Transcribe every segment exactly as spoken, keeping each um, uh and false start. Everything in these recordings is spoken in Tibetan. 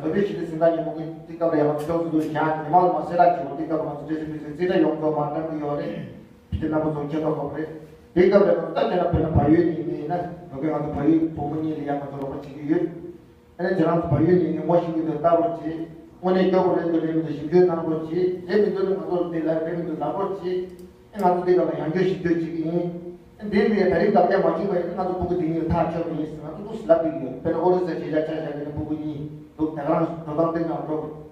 བོད་རིགས་སྤྱི་འཐུས་གཟེངས་རྟགས་ཉིན་མོ་གི་དེ་སྐབས་ལ་ཡང་ང་ཚོ་ཕྱོགས་སུ་བཞག་ཉི་མ་ལ་མ་གསལ་བསྒྲགས་བྱེད་པ་དེ་སྐབས་ང་ཚོ་བཀྲ་ཤིས་སྤུན་ཚེ་རྩིས་ཁྲ་ཡོངས་རྫོགས་མར་བཀྲམ་གྱི་ཡོད་རེད། དེ་རྣམ་པ་ཚོ་མཁྱེན་རྟོགས་དགོས་རེད། དེ་སྐབས་ལ་ང་ཚོ་ད་དེ་ལ་བོད་ནང་བལ་ཡུལ་ནས་ཡིན་ན་ང་ཚོ་བལ་ཡུལ་བུ་མོ་གཉིས་ལ་ཡང་ང་ཚོ་རོགས་པ་བྱེད་ཀྱི་ཡོད། ཨ་ནི་ཁྱེད་རང་ཚོ་བལ་ཡུལ་ནས་ངོ་ཤེས་ཀྱི་འདུག་ལྟ་བུར་བྱེད། དངོས་གནས་སྐྱོ་པོ་རེད་འདུག་རེད་མི་འདུག་ཞིབ་འཇུག་གནང་རོགས་བྱེད། རེད་མི་འདུག་ནི་ང་ཚོར་འདི་ལབ་རེད་མི་འདུག་ལབ་རོགས་བྱེད། ཨ་ང་ཚོ་འདི་ག་ལ་ཡང་བསྐྱར་ཞིབ་འཇུག་བྱེད་ཀྱི་ཡིན། ཨ་འདི་ལ་ཡང་ད་རིང་འདབ་བརྒྱ་མ་བྱུང་བས་ང་ཚོ་སྤུ་གུ་འདི་གཉིས་ལ་ཐག་ཆོད་པ་ཡིན་ཟེར་ང་ཚོ་ཏོག་ཙམ་ལབ་ཀྱི་ཡོད། དཔེར་ན་ཨོ་རི་ས་གཞིས་ཆགས་ཆ་བཞག་ཡིན་ན་སྤུ་གུ་གཉིས་འདུག་ད་ག་རང་འགྲོ་སྟངས་འདི་ང་འགྲོ་དགོས།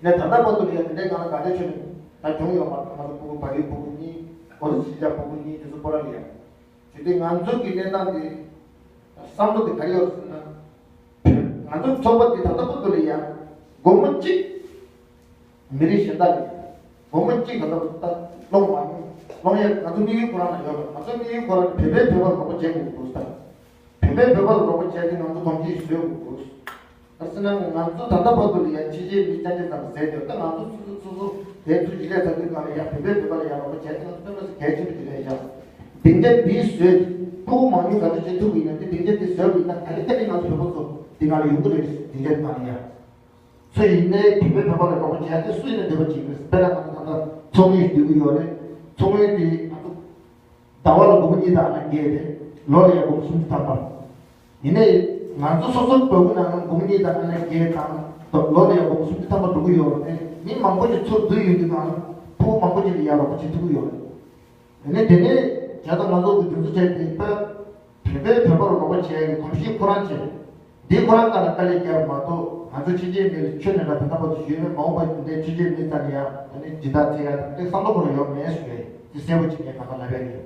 ནས་ད་ལྟ་བར་དུ་ལ་ཡང་དེ་འདྲའི་ང་ལ་དགའ་བདེ་ཆོད་ནས་ད་བྱུང་ཡོད་མ་རེད། ང་ཚོ་སྤུ་གུ་བལ་ཡུལ་སྤུ་གུ་གཉིས་ཨོ་རི་ས་གཞིས་ཆགས་སྤུ་གུ་གཉིས་དེ་ཚོ་སྤོ་ར་ལ་ཡང་བྱས་ཏེ་ང་ཚོ་གི་གནས་སྟངས་འདི་བསམ་བློ་དེ་ག་རེ་ཡོད་ཟེར་ན། ང་ཚོ་ཚོགས་པ་འདི་ད་ལྟ་བར་དུ་ལ་ཡང་སྒོར་མོ་གཅིག་མི་རིགས་གཞན་དག་ལ་སྒོར་མོ་གཅིག་ག་ལ་ད་སློང་མ་མྱོང་། སློང་ཡ་ང་ཚོ་དམིགས་ཡུལ་ཁོ་རང་ལ་ཡོད་པ། ང་ཚོ་དམིགས་ཡུལ་ཁོ་རང་ནི་བོད་པའི་བོད་པ་ལ་རོགས་པ་བྱེད་དགོས་འདུག་ད། བོད་པའི་བོད་པ་ལ་རོགས་པ་བྱས་ཏེ་ང་ཚོ་གོམས་གཤིས་བཟོས་དགོས་འདུག་ད་ཟེར་ན་ང་ཚོ་ད་ལྟ་བར་དུ་ལ་ཡང་ཕྱི་རྒྱལ་མི་ཅན་ཅན་ཙམ་ཟེར་དུས་ད་ང་ཚོ་སོ་སོ་སོ་སོ་དེ་ཚོ་ཡིད་ལས་ཚ་དུས་གང་ལ་ཡང་བོད་པའི་བོད་པ་ལ་ཡང་རོགས་པ་བྱས་ཏེ་ང་ཚོ་དཔེ་མ་སྲིད་གལ་ཆེན་པོ་དེ་ལས་བཞག་སྡིངས་ཆ་འདི་བཟོས་ཏེ་སྤུ་གུ་མང་ཉུང་ག་ཚོད་བྱེད་ཐུབ་ཀྱི་ཡིན་ན་དེ་སྡིངས་ཆ་འདི་བཟོས་པ་ཡིན་ན་ག་ལེ་ག་ལེ་ང་ཚོ་བོད་པ་ཚོ་འདི་ག་ལ་ཡོང་གི་རེད། སྡིངས་ཆ་གང་ལ་ཡང་། སུ་ཡིན་ནའི་བོད་པའི་བོད་པ་ལ་རོགས་པ་བྱས་ཏེ་སུ་ཡིན་ན་འདོད་པ་བྱེད་ཀྱི་རེད། དཔེར་ན་ང་ཚོ་ད་ལྟ་ཚོགས་དངུལ་བསྡུ་གི་ཡོད་རེད། ཚོགས་དངུལ་དེ་ང་ཚོ་ཟླ་བ་ལ་སྒོར་མོ་གཉིས་དང་ཨ་ན་བརྒྱད་རེད། ལོ་ལ་ཡང་སྒོར་མོ་སུམ་ཅུ་ཐམ་པ། ཡིན་ནའི་ང་ཚོ་སོ་སོའི་བ་སྤུ་ནང་སྒོར་མོ་གཉིས་དང་ཨ་ན་བརྒྱད་དང་ལོ་ལ་ཡང་སྒོར་མོ་སུམ་ཅུ་ཐམ་པ་འགྲོ་གི་ཡོད་རེད། མི་མང་པོ་ཞིག་ཚུར་བསྡུ་ཡོང་དུས་ང་ཕྲུ་གུ་མང་པོ་ཞིག་ལ་ཡང་རོགས་པ་བྱེད་ཐུབ་ཀྱི་ཡོད་རེད། དེ་ནས་དེ་ནས་བྱས་ཙང་ང་ཚོ་གི་དུས་ཚོད་བྱས་ཏེ་བོད་པའི་བོད་པར་རོགས་པ་བྱེད་ཡག་གི་གོམས་གཤིས་ཁོ་རང་བྱས། འདི་ཁོ་རང་སྒང་ལ་དཀའ་ལས་བརྒྱབ་མ་གཏོགས་ང་ཚོ་ཕྱི་རྒྱལ་མི་ལ་ཁྱོན་ནས་ལ་ད་ལྟ་བར་དུ་ཞུས་མེད། མ་འོངས་པ་འདི་འདྲའི་ཕྱི་རྒྱལ་མི་ཙམ་ལ་ཡང་ད་ནི་ཇི་ལྟར་བྱེད་ཡག་དེ་བསམ་བློ་ཁོ་རང་ཡོད་མེད་ཞུ་ཡག་དེ་གསལ་པོ་བྱེད་མཁན་ང་ཚོ་ལ་བས་ཡོད།